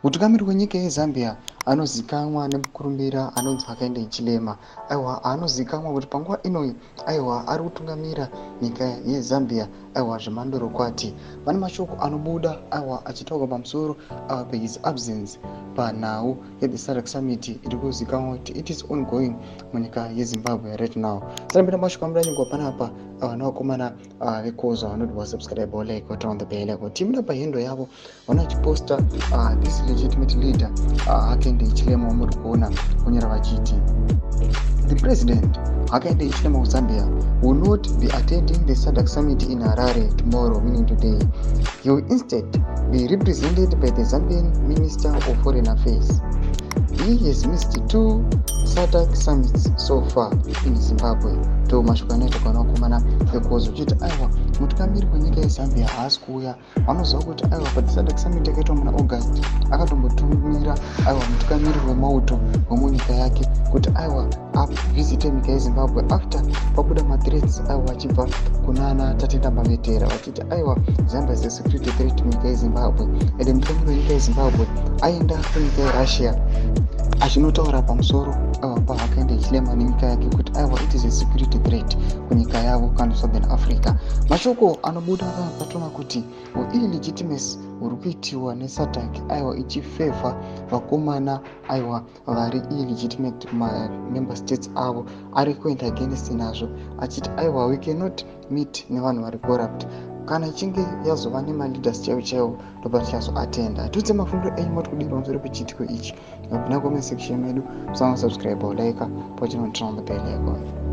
Mutungamiri wenyika yeZambia anozikanwa nemukurumbira anonzi Hakainde Hichilema, aiwa, anozikanwa kuti panguva inoyi, aiwa, ari kutungamira nyika yeZambia, aiwa, zvemandorokwati. Pane mashoko anobuda, aiwa, achitaurwa pamusoro, aiwa, pehis absence panhau yethe SADC summit iri kuzikanwa kuti it is ongoing munyika yeZimbabwe right now. Sarambira mashoko amudanyorwa panapa, aiwa, nevakomana vekozo vanoti wasubscribe, like, turn on the bell icon. Timira pahandle yavo vana vachiposta this legitimate leader, Hakainde Hichilema, wamuri kuona kunyora vachiti, "The president Hakainde Hichilema of Zambia will not be attending the SADC summit in Harare tomorrow, meaning today. He will instead be represented by the Zambian Minister of Foreign Affairs. He has missed two SADC summits so far in Zimbabwe." Ndo mashoko anoita kana vakomana vekozo uchiti, aiwa, mutungamiri wenyika yeZambia haasi kuuya. Vanoziva kuti, aiwa, paSADC summit yakaitwa muna August, akatombotumira, aiwa, mutungamiri wemauto wemunyika yake kuti, aiwa, avisite nyika yeZimbabwe after pabuda mathreats, aiwa, achibva kunana Tatenda Mavetera vachiti, aiwa, Zambia is a security threat munyika yeZimbabwe. Ende mutungamiri wenyika yeZimbabwe aenda kunyika yeRussia achinotaura pamusoro, aiwa, paHakainde Hichilema nenyika yake kuti, aiwa, it is a security threat kunyika yavo kana Southern Africa. Mashoko anobuda patona kuti illegitimacy huri kuitiwa neSADC, aiwa, ichifavor vakomana, aiwa, vari illegitimate member states avo, ari kuenda against nazvo achiti, aiwa, we cannot meet nevanhu vari corrupt. Kana ichinge yazova nemaleaders chaivo chaivo, ndobva tichazoatenda. Tiudze mafungiro enyu, moti kudii pamusoro pechiitiko ichi? Mapinda comment section medu, musanga subscribe, like, pachino turn on the bell icon.